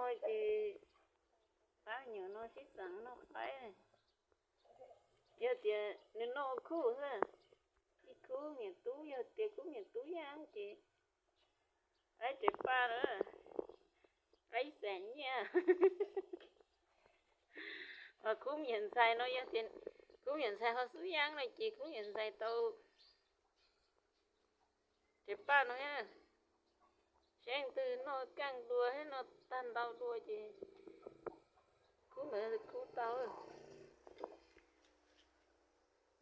Ces pab me nyuam no sib xeem noj qaib. Yog tias nws noj khub xwb, ib khub niam tub, yog tias khub niam tub yeeb ces qaib tsev paj lawm, qaib xeem nyiaj. Ho khub niam ntxhais no yog tias khub niam ntxhais ho xub yeeb no ces khub niam ntxhais tau tsev paj no. Seb leej twg noj keej dua thiab noj tag ntau dua ces khub ntawd khub tau.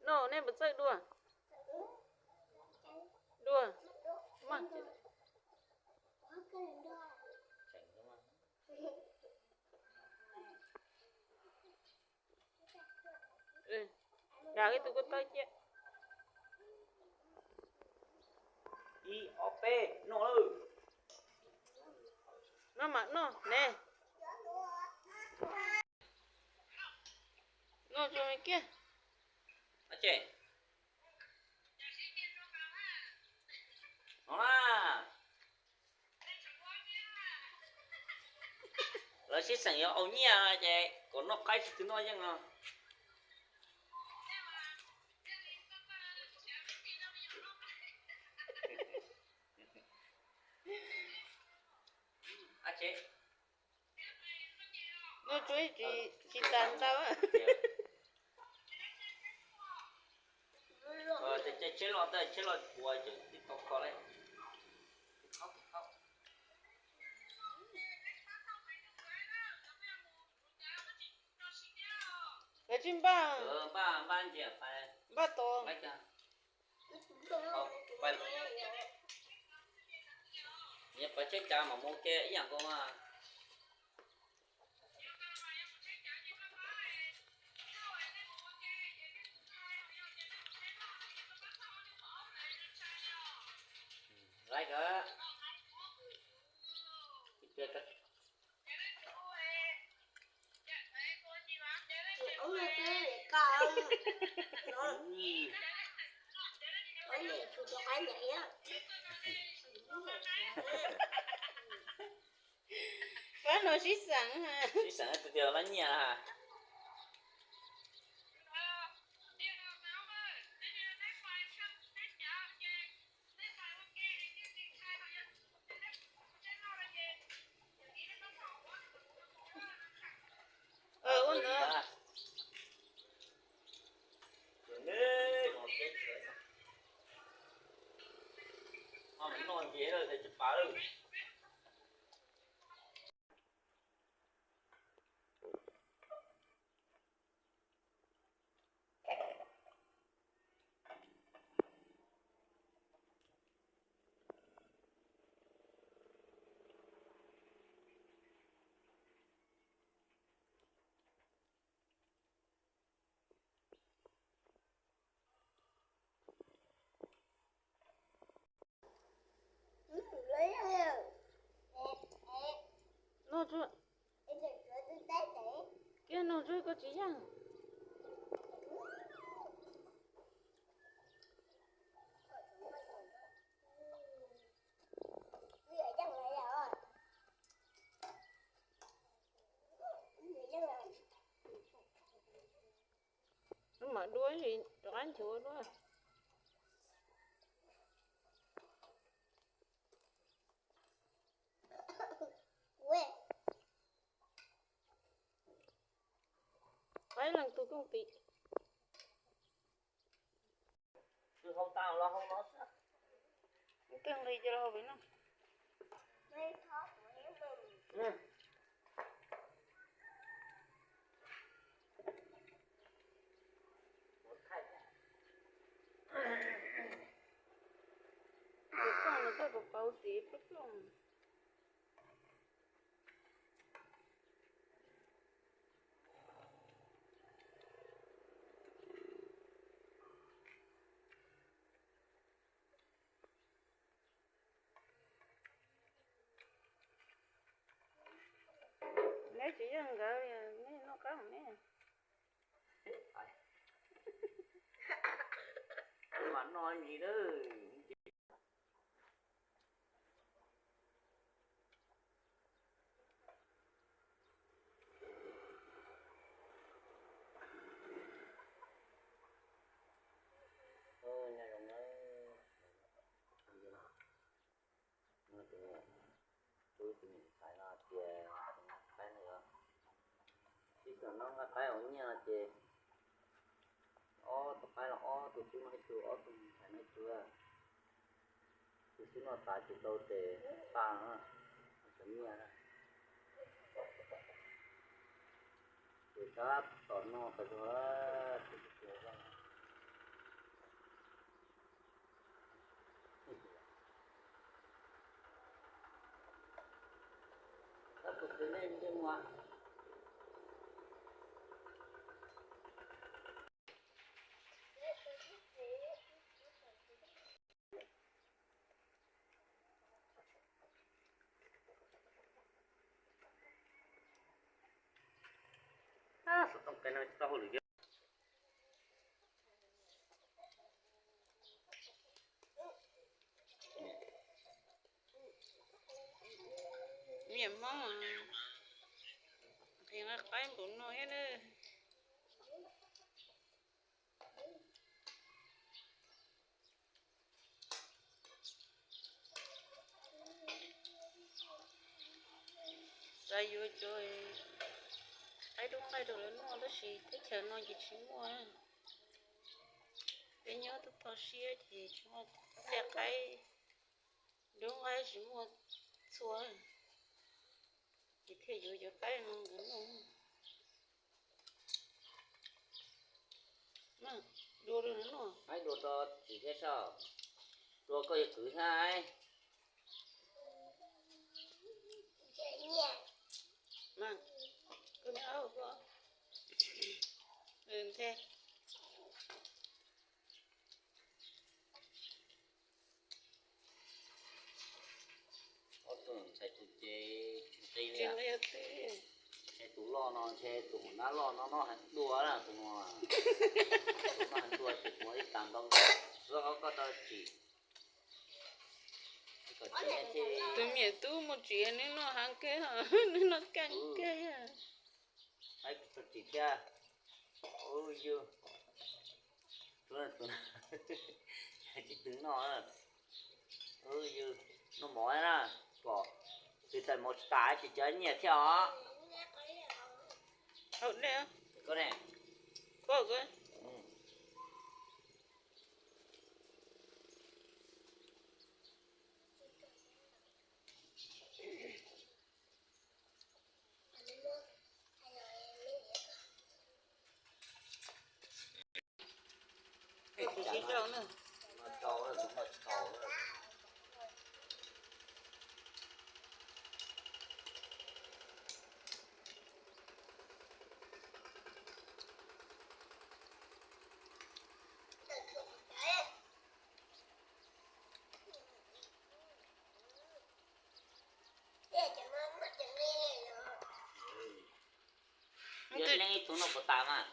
Noj, nej puas txawj dua? Dua. Nqa ib tug ko taw cia. Ib ob peb, noj lawm. Noj mam noj ne. Noj tso kiag. Lawv sib xeem yuav ua nyiaj ces kom noj qaib tsis twg noj yeej no. Noj tsuav tsis tas ntau. Tsheb los, tsheb los ua ces tib tau kho li. Lawv tsis npaj. Npaj tos. Nyias pov tsheb cas mam mus ke ib yam nkaus mas. Laiv kawg. Pab no sib xeem, sib xeem tus twg lab nyiaj ha. Ua ntawd. Noj nce lawm tsis pav lawm. Noj tsuav, kiag noj tsuav koj tsis yaj. Mam dua, rov qab nchuav dua. Pab leej tug kooj tis. Kawg nqis ces los hauv pem no. Tus plooj no txawj pauv pauv xim plooj plooj. Neb tsis yeej nkawd, neb noj qab ne. Mas no ntsis lawm. Tus niam tais no tias qaib no yog, tsis kam no nqa qaib ua nyiaj no ces ob tug qaib los ob tug xub noj ib tug, ob tug ntxhais noj ib tug. Tus xub noj tas ces tau tes paj no, cov nyiaj na. Ces sab tom no tas zog. Xov tooj qe no tsis tau hauj lwm thiab. Niam Hmoob nqhis nqa qaib npaum no thiab na. Xav yuav cov qaib dub nqaij rau lawv noj tab sis teb chaws no ces tsis muaj. Peb nyob toj toj siab ces tsis muaj tej qaib dub nqaij, tsis muaj txhua, ces thiaj yuav cov qaib no mus noj. Dua rau noj. Dua rau txiv thiab soj, dua koj yog kwv thiab. Ob tug ntxhais tus ces tsis nqi li. Ntshe tus loj no ntshe tus hauv nab loj no noj heev dua na tus no. Tus noj heev dua ces tus ib tag ntau ntau. Xwb koj tau tsim. Tus me tub mus tsim nws noj heev kawg, nws noj kaj kawg. Tau tsim thiab. Ub yug, tsis twg noj, ub yug, noj mov na, kom tus tais mov tsis tas ces cov nyiaj thiab os. Koj ne, koj Yog ib leeg ib tug noj puas tas mas?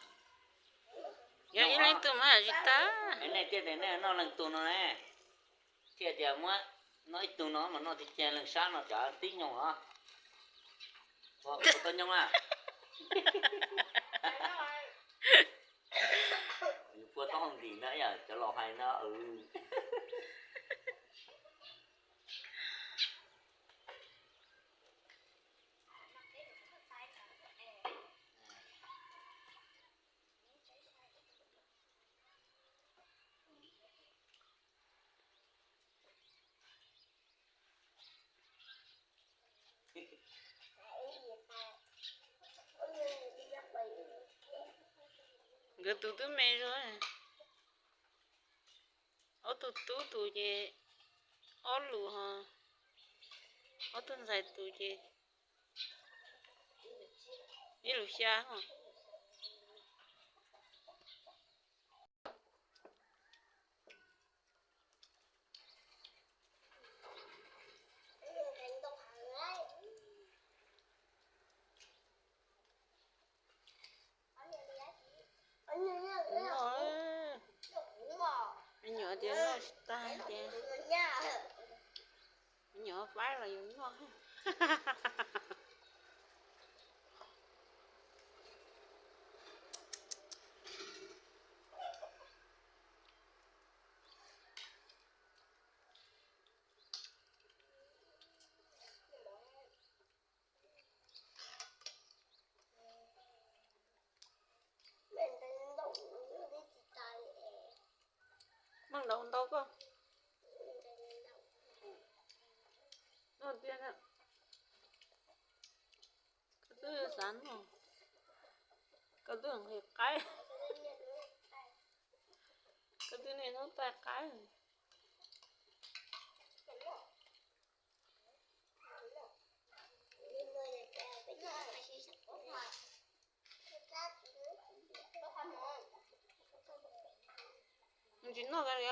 Yog ib leeg ib tug mas tsis tas. Nej thiaj tias nej noj leej tug no ne, thiaj tias muab noj ib tug no mas noj tiag tiag, leej sab no cov tib nyoog os. Puas tau nyoog na? Yus puas tau hauj ntim ntag, cov laus hais no. Nkawd tus twb me zog. Ob tug tub tus ces ob lus ho, ob tug ntxhais tus ces ib lus xya ho. Noj, me nyuam tias noj tsis tag ces me nyuam faib los yus noj. Koj twb nqhis qaib, koj twb niaj hnub tais qaib. Tsis noj li.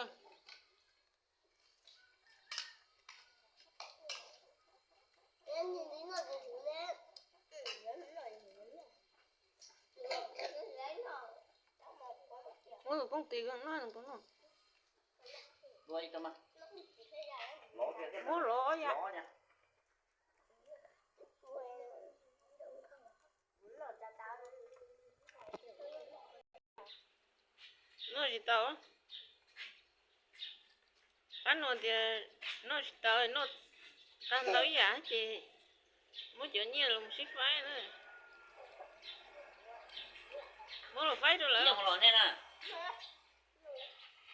Muab tus poob tis noj, noj. Muab lov ya. Noj tsis tau. Pab no tias noj tsis tau, noj tag ntau ib yam ces muab cov nyiaj los sib faib na. Muab los faib rau lawv.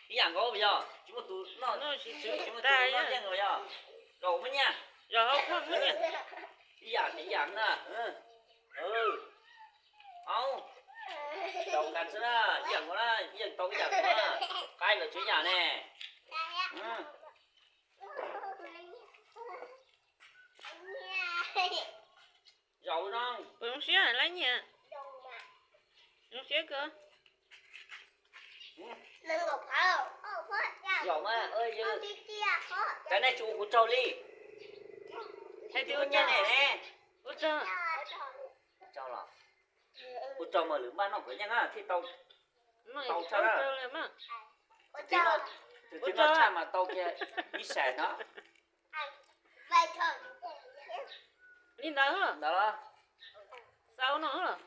Ib yam nkaus yog tsis muaj tus noj, tsis muaj tus noj yeej los yog. Zaum muab nyiaj. Zaum hauv muab nyiaj. Ib yam ib yam na. Aub, tau nkas xwb na, ib yam nkaus na, ib yam tau ib yam nkaus na. Qaib los tsis ib yam ne. Zaum no. Puas zoo siab laib nyiaj? Zoo siab kawg. Zaum mas, cov nej tsis ua kuv tsaug li. Hais tias ua tsaug ne. Ua tsaug. Ua tsaug mas lwm npaj noj kom nyiaj na thiaj tau, tau tshaj na. Tus txiv noj tshaj mas tau kiag ib sab no. Li ntawd, ntawd los, xaus no los.